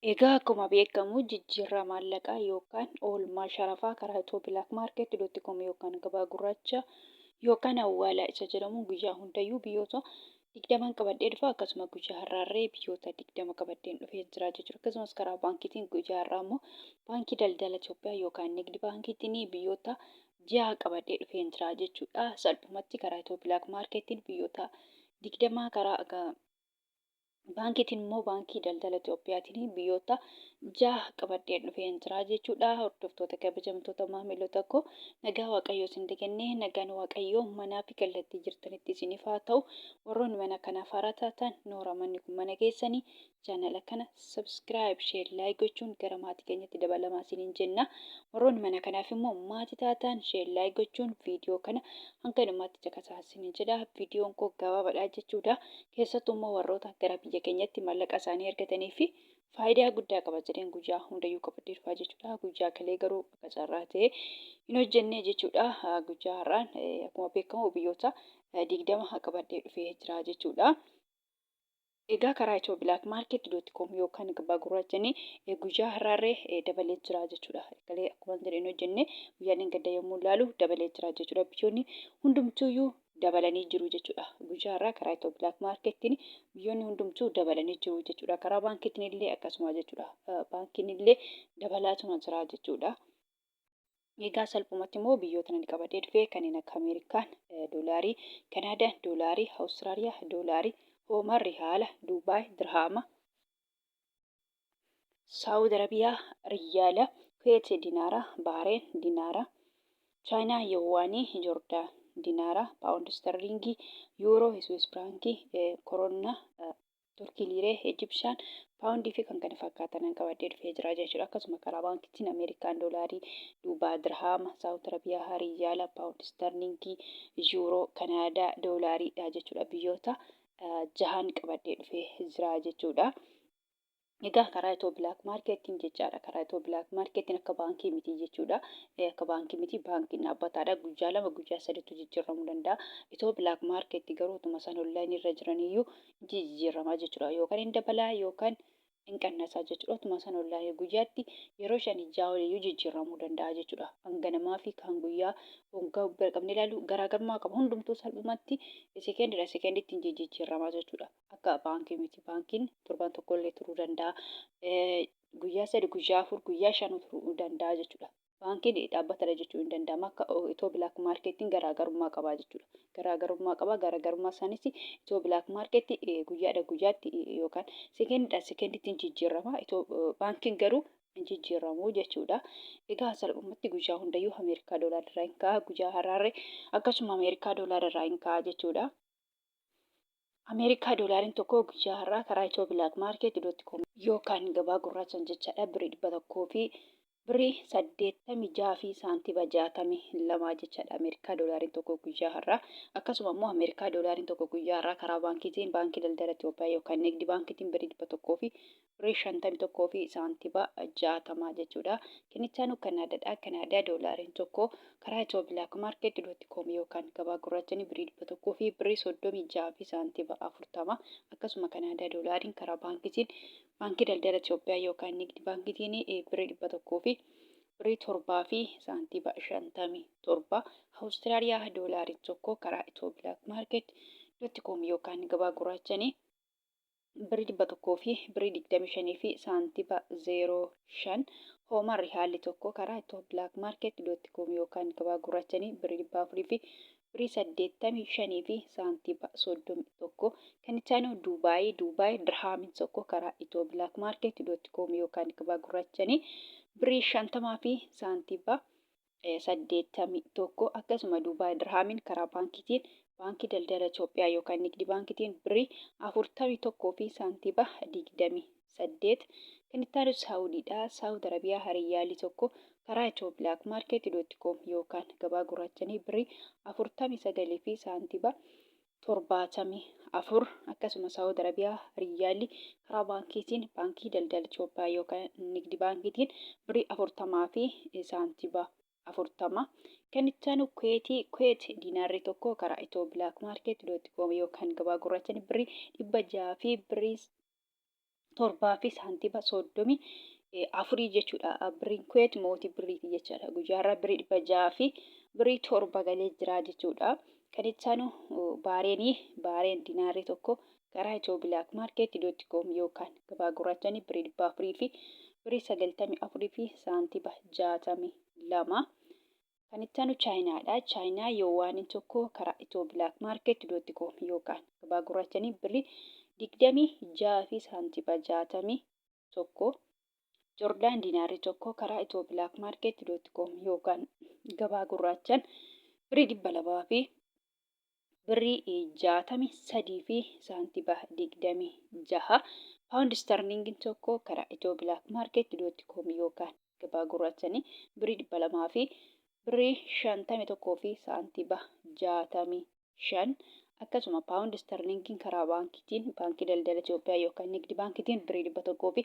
Egaa akkuma beekamu jijjiirraa maallaqaa yookaan oolmaa sharafaa karaa Itiyoo Black Market dot com yookaan gabaa gurraacha yookaan awwaalaa isa jedhamu guyyaa hundayyuu biyyoota 20n qabadhee dhufa. Akkasuma guyyaa har'aarree biyyoota 20 qabadheen dhufee jira jechuudha. Akkasumas karaa baankiitiin guyyaa har'aa immoo Baankii Daldala Itoophiyaa yookaan Nigdi Baankiitiin biyyoota 6 qabadhee dhufeen jira jechuudha. Salphumatti karaa Itiyoo Black Marketiin biyyoota 20, karaa Baankiitiin immoo Baankii Daldala Itiyoophiyaatiin biyyoota 6 qabadheen dhufeen jira jechuudha. Hordoftoota kabajamtoota maamiloota koo, nagaa Waaqayyoo isin kennee, nagaan Waaqayyoo manaa fi kallattii jirtanitti isiniif haa ta'u. Warroonni mana kanaaf haaraa taatan, noora, manni kun mana keessanii, chaanala kana subscribe, share, like gochuun gara maatii keenyatti dabalamaa isiniin jenna. Warroonni mana kanaaf immoo maatii taatan, share, like gochuun viidiyoo kana hanga dhumaatti caqasaa isiniin jedha. Viidiyoon koo gabaabaadha jechuudha. Keessattuu immoo warroota gara biyya keenyatti maallaqa isaanii argatanii fi faayidaa guddaa qaba jedheen guyyaa hundayyuu qabadhee dhufaa jechuudha. Guyyaa kalee garuu akka carraa ta'ee hin hojjenne jechuudha. Guyyaa har'aan akkuma beekamu biyyoota 20 qabadhee dhufee jira jechuudha. Egaa karaa Itiyoo Black Market dot com yookaan gabaa gurraachanii guyyaa har'aarree dabalee jira jechuudha. Kalee akkuma jedheen hin hojjenne, guyyaa dheengadda yommuu ilaalu dabalee jira jechuudha. Biyyoonni hundumtuuyyuu dabalanii jiru jechuudha. Guyyaa har'aa karaa Itiyoo Black Marketiin biyyoonni hundumtuu dabalanii jiru jechuudha. Karaa baankiitiin illee akkasuma jechuudha. Baankiin illee dabalaatuma jira jechuudha. Egaa salphumatti immoo biyyoota nani qabadhee dhufe kanneen akka Ameerikaan doolaarii, Kanaadaan doolaarii, Awustiraaliyaa doolaarii, Oomaan rihaala, Duubaay dirhaama, Saawud Arabiyaa riyyaala, Kuweet dinaara, Bahareen dinaara, Chaayinaa yuwaanii, Joordaan dinaara, Paawundi Isterliingii, Yuuroo, Swiss Firaankii, Koronna Turkii liiree, Ejibshaan paawundii fi kan kana fakkaatanan qabadhee dhufee jira jechuudha. Akkasuma karaa baankiitiin Ameerikaan doolaarii, Duubaa dirhaama, Saawud Arabiyaa riyaala, paawundi isterliingii, yuuroo, Kanaadaa doolaariidha jechuudha. Biyyoota jahan qabadhee dhufee jira jechuudha. Egaa karaa Itoo Black Marketiin jechaadha. Karaa Itoo Black Marketiin akka baankii miti jechuudha. Akka baankii miti, baankiin dhaabbataadha. Guyyaa 2, guyyaa 3tti jijjiiramuu danda'a. Itoo Black Market garuu utuma isaan online irra jiraniyyuu jijjiiramaa jechuudha. Yookaan hin dabalaa yookaan hin qannasaa jechuudha. Utuma isaan online guyyaatti yeroo 5, 6 oliyyuu jijjiiramuu danda'a jechuudha. Hanga namaa fi kan guyyaa hoggaa bira qabnee ilaallu garaagarummaa qaba. Hundumtuu salphumatti sekendiidha sekendiitti jijjiiramaa jechuudha. Akka baankii miti. Baankiin torban tokko illee turuu danda'a. Guyyaa 3, guyyaa 4, guyyaa 5 turuu danda'a jechuudha. Baankiin dhaabbatadha jechuun hin danda'ama. Akka Itoo Black Marketiin garaagarummaa qaba jechuudha. Garaagarummaa qaba. Garaagarummaa isaanis Itoo Black Market guyyaadha guyyaatti yookaan sekendiidha sekendiitti jijjiirama. Itoo baankiin garuu hin jijjiiramu jechuudha. Egaa salphumatti guyyaa hundayyuu Ameerikaa doolaarri irraa hin ka'a. Guyyaa har'aarree akkasuma Ameerikaa doolaarri irraa hin ka'a jechuudha. Ameerikaa doolaariin tokko guyyaa har'aa karaa Itiyoo Black Market dot com yookaan gabaa gurraachaan jechaadha birrii 100 fi birrii 86 fi saantiba 62 jechaadha Ameerikaa doolaariin tokko guyyaa har'aa. Akkasuma immoo Ameerikaa doolaariin tokko guyyaa har'aa karaa baankiitiin, Baankii Daldala Itoophiyaa yookaan Nigdi Baankiitiin, birrii 100 fi birrii 51 fi saantiba 60 jechuudha. Kinichaanu Kanaadaadha. Kanaadaa doolaariin tokko karaa Itiyoo Black Market dot com yookaan gabaa gurraachanii birrii 100 fi birrii 36 fi saantiba 40. Akkasuma Kanaadaa doolaariin karaa baankiitiin, Baankii Daldala Itoophiyaa yookaan Nigdi Baankiitiin, birrii 100 fi birrii 7 fi saantiba 57. Awustiraaliyaa doolaariin tokko karaa Itiyoo Black Market dot com yookaan gabaa gurraachanii birrii 100 fi birrii 25 fi saantiba 05. Hoomaa rihaalli tokko karaa Itiyoo Black Market dot com yookaan gabaa gurraachanii birrii 400 fi birrii 85 fi saantiba 31. Kan itti aanu Duubaayii. Duubaay dirhaamiin tokko karaa Itiyoo Black Market dot com yookaan gabaa gurraachanii birrii 50 fi saantiba 81. Akkasuma Duubaay Dirhaamiin karaa baankiitiin, Baankii Daldala Itoophiyaa yookaan Nigdi Baankiitiin, birrii 41 fi saantiba 28. Kan itti aanu Saawudiidha. Saawud Arabiyaa riyyaalii tokko karaa Itiyoo Black Market dot com yookaan gabaa gurraachanii birrii 49 fi saantiba 74. Akkasuma Saawud Arabiyaa riyyaalli karaa baankiitiin, Baankii Daldala Itoophiyaa yookaan Nigdi Baankiitiin, birrii 40 fi saantiba 40. Kan itti aanu Kuweetii. Kuweet diinaarri tokko karaa Itiyoo Black Market dot com yookaan gabaa gurraachanii birrii 600 fi birrii 7 fi saantima 34 jechuudha. Birriin Kuweet mootii birriiti jechaadha. Guyyaarraa birrii 600 fi birrii 7 galee jira jechuudha. Kan itti aanu Baareenii, Baareen dinaarri tokko karaa Itiyoo Bilaak Maarkeet dootti koom yookaan gabaa gurraachanii birrii 400 fi birrii 94 fi saantima 62. Kan itti aanu Chaayinaadha. Chaayinaa Yoowaaniin tokko karaa Itiyoo Bilaak Maarkeet dootti koom yookaan gabaa gurraachanii birrii 26 fi saantima 61. Jordaan diinaarri tokko karaa Itiyoo Bilaak Maarkeet dootti koom yookaan gabaa gurraachan birrii 200 fi birrii 63 fi saantima 26. Paawundi istarliingiin tokko karaa Itiyoo Bilaak Maarkeet dootti koom yookaan gabaa gurraachanii birrii 200 fi birrii 51 fi saantima 65. Akkasuma paawundi istarliingiin karaa baankiitiin, Baankii Daldala Itoophiyaa yookaan Nigdi Baankiitiin, birrii 100 fi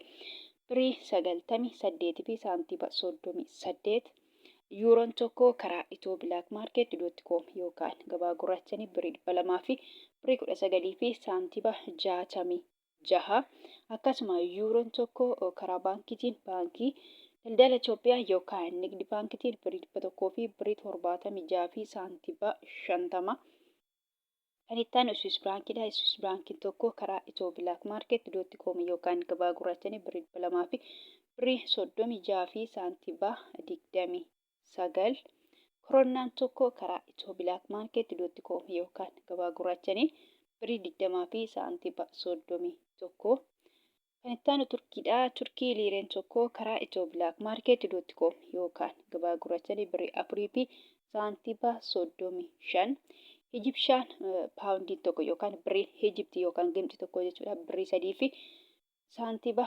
birrii 98 fi saantima 38. Yuuroon tokko karaa Itiyoo Bilaak Maarkeet dootti koom yookaan gabaa gurraachanii birrii 200 fi birrii 19 fi saantima 66. Akkasuma yuuroon tokko karaa baankiitiin, Baankii Daldala Itoophiyaa yookaan Nigdi Baankiitiin, birrii 100 fi birrii 76 fi saantima 50. Kan itti aanu Swiss Biraankiidha. Swiss Biraankiin tokko karaa Itiyoo Bilaak Maarkeet dootti koom yookaan gabaa gurraachanii birrii 200 fi birrii 36 fi saantima 29. Koronnaan tokko karaa Itiyoo Bilaak Maarkeet dootti koom yookaan gabaa gurraachanii birrii 20 fi saantima 31. Kan itti aanu Turkiidha. Turkii liireen tokko karaa Itiyoo Bilaak Maarkeet dootti koom yookaan gabaa gurraachanii birrii 4 fi saantima 35. Ijibshaan paawundiin tokko yookaan birriin Ijibti yookaan Gibxi tokko jechuudha birrii 3 fi saantima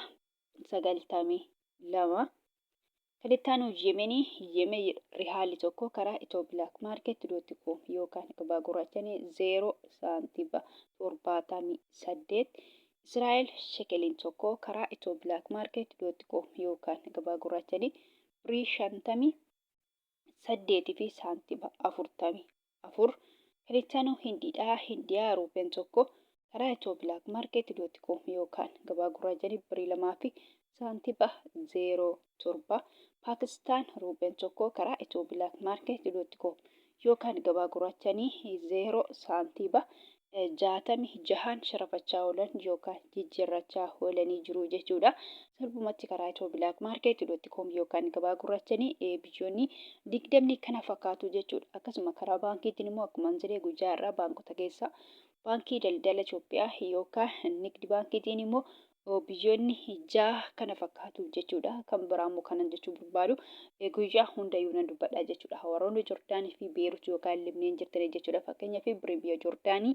92. Kan itti aanu Yemenii, Yemen rihaalli tokko karaa Itiyoo Bilaak Maarkeet dootti koom yookaan gabaa gurraachanii 0 saantima 78. Israa'el shekeliin tokko karaa Itiyoo Bilaak Maarkeet dootti koom yookaan gabaa gurraachanii birrii 58 fi saantima 44. Kan itti aanu Hindiidha. Hindiyaa ruupeen tokko karaa Itiyoo Bilaak Maarkeet dootti koom yookaan gabaa gurraachanii birrii 2 fi saantima 07. Paakistaan ruupeen tokko karaa Itiyoo Bilaak Maarkeet dootti koom yookaan gabaa gurraachanii 0 saantima 66n sharafachaa oolan yookaan jijjiirrachaa oolanii jiru jechuudha. Salphumatti karaa Itiyoo Bilaak Maarkeet dootti koom yookaan gabaa gurraachanii biyyoonni 20 kana fakkaatu jechuudha. Akkasuma karaa baankiitiin immoo akkuma jedhee guyyaa irraa baankota keessaa Baankii Daldala Itoophiyaa yookaan Nigdi Baankiitiin immoo biyyoonni 6 kana fakkaatu jechuudha. Kan biraa immoo kanan jechuu barbaadu guyyaa hundayyuu nan dubbadha jechuudha. Warroonni Jordaanii fi Beerut yookaan Libneen jirtanii jechuudha. Fakkeenyaaf birrii biyya Jordaanii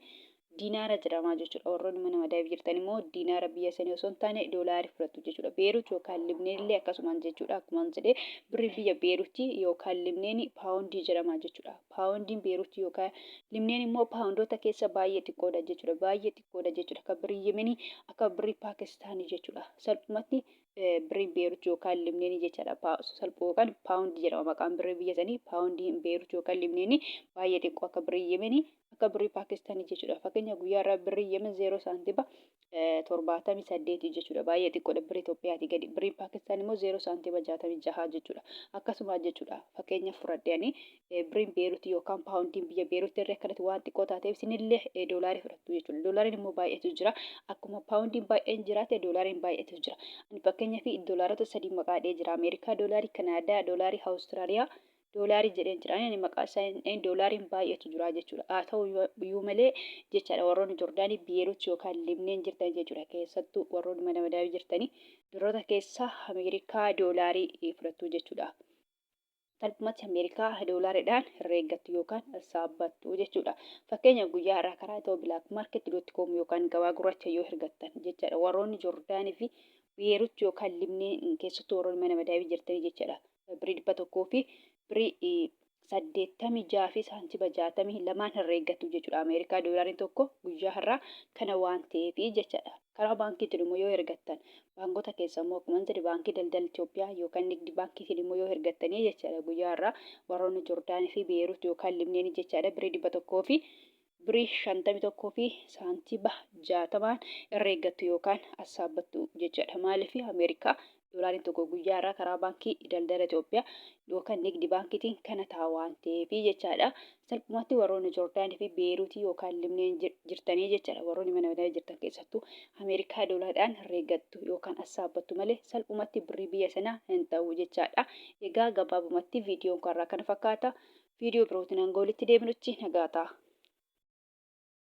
diinaara jedhama jechuudha. Warroonni mana madaa'if jirtan immoo diinaara biyya sanii osoo hin taane doolaarii fudhattu jechuudha. Beerut yookaan Libneen illee akkasumaan jechuudha. Akkumaan jedhee birrii biyya Beeruti yookaan Libneen paawundii jedhama jechuudha. Paawundiin Beeruti yookaan Libneen immoo paawundoota keessa baay'ee xiqqoodha jechuudha. Baay'ee xiqqoodha jechuudha. Akka birrii Yemenii, akka birrii Paakistaanii jechuudha. Salphumatti birriin Beerut yookaan Libneenii jechaadha. Salphoo yookaan paawundii jedhama maqaan birrii biyya sanii. Paawundiin Beerut yookaan Libneenii baay'ee xiqqoo akka birrii Yemenii, akka birrii Paakistaanii jechuudha. Fakkeenya guyyaa irraa birrii Yemen 0 saantima 78 jechuudha. Baay'ee xiqqoodha birrii Itoophiyaatii gadi. Birriin Paakistaan immoo 0 saantima 66 jechuudha. Akkasuma jechuudha. Fakkeenya fudhadhe ani birriin Beeruutii yookaan paawundiin biyya Beeruutii irra akkanatti waan xiqqoo taateef isinillee doolaarii fudhattu jechuudha. Doolaariin immoo baay'eetu jira. Akkuma paawundiin baay'een jiraate doolaariin baay'eetu jira. Ani fakkeenyaaf doolaarota sadii maqaadhee jira. Ameerikaa doolaarii, Kanaadaa doolaarii, Awustiraaliyaa doolaarii jedheen jira. Ani maqaa isaa hin dhahin, doolaariin baay'eetu jira jechuudha. Haa ta'u iyyuu malee jechaadha warroonni Jordaanii, Beerut yookaan Libneen jirtan jechuudha. Keessattuu warroonni mana madaamii jirtanii duroota keessaa Ameerikaa doolaarii fudhattu jechuudha. Salphumatti Ameerikaa doolaariidhaan herreeggattu yookaan saabbattu jechuudha. Fakkeenya guyyaa irraa karaa Itiyoo Bilaak Maarkeet dootti koom yookaan gabaa gurraacha yoo hergattan jechaadha. Warroonni Jordaanii fi Beerut yookaan Libneen keessattuu warroonni mana madaamii jirtanii jechaadha. Birrii 100 fi birrii 86 fi saantima 62n herreeggattu jechuudha. Ameerikaa doolaariin tokko guyyaa har'aa kana waan ta'eef jechaadha. Karaa baankiitiin immoo yoo hergattan baankota keessa immoo akkuma jedhe Baankii Daldala Itoophiyaa yookaan Nigdi Baankiitiin immoo yoo hergattanii jechaadha, guyyaa har'aa warroonni Jordaanii fi Beerut yookaan Libneen jechaadha, birrii 100 fi Birii 51 fi saantiba 60n herreeggattu yookaan assaabbattu jechaadha. Maaliif Ameerikaa doolaariin tokko guyyaa irraa karaa baankii daldala Itoophiyaa yookaan nigdi baankiitiin kana ta'a waan ta'eef jechaadha. Salphumatti warroonni Joordaanii fi Beeruutii yookaan Libneen jirtanii jechaadha. Warroonni mana madaa jirtan keessattuu Ameerikaa doolaadhaan herreeggattu yookaan assaabbattu malee salphumatti birrii biyya sanaa hin ta'u jechaadha. Egaa gabaabumatti viidiyoon kanarraa kana fakkaata. Viidiyoo birootiin hanga walitti deebinutti nagaa ta'a.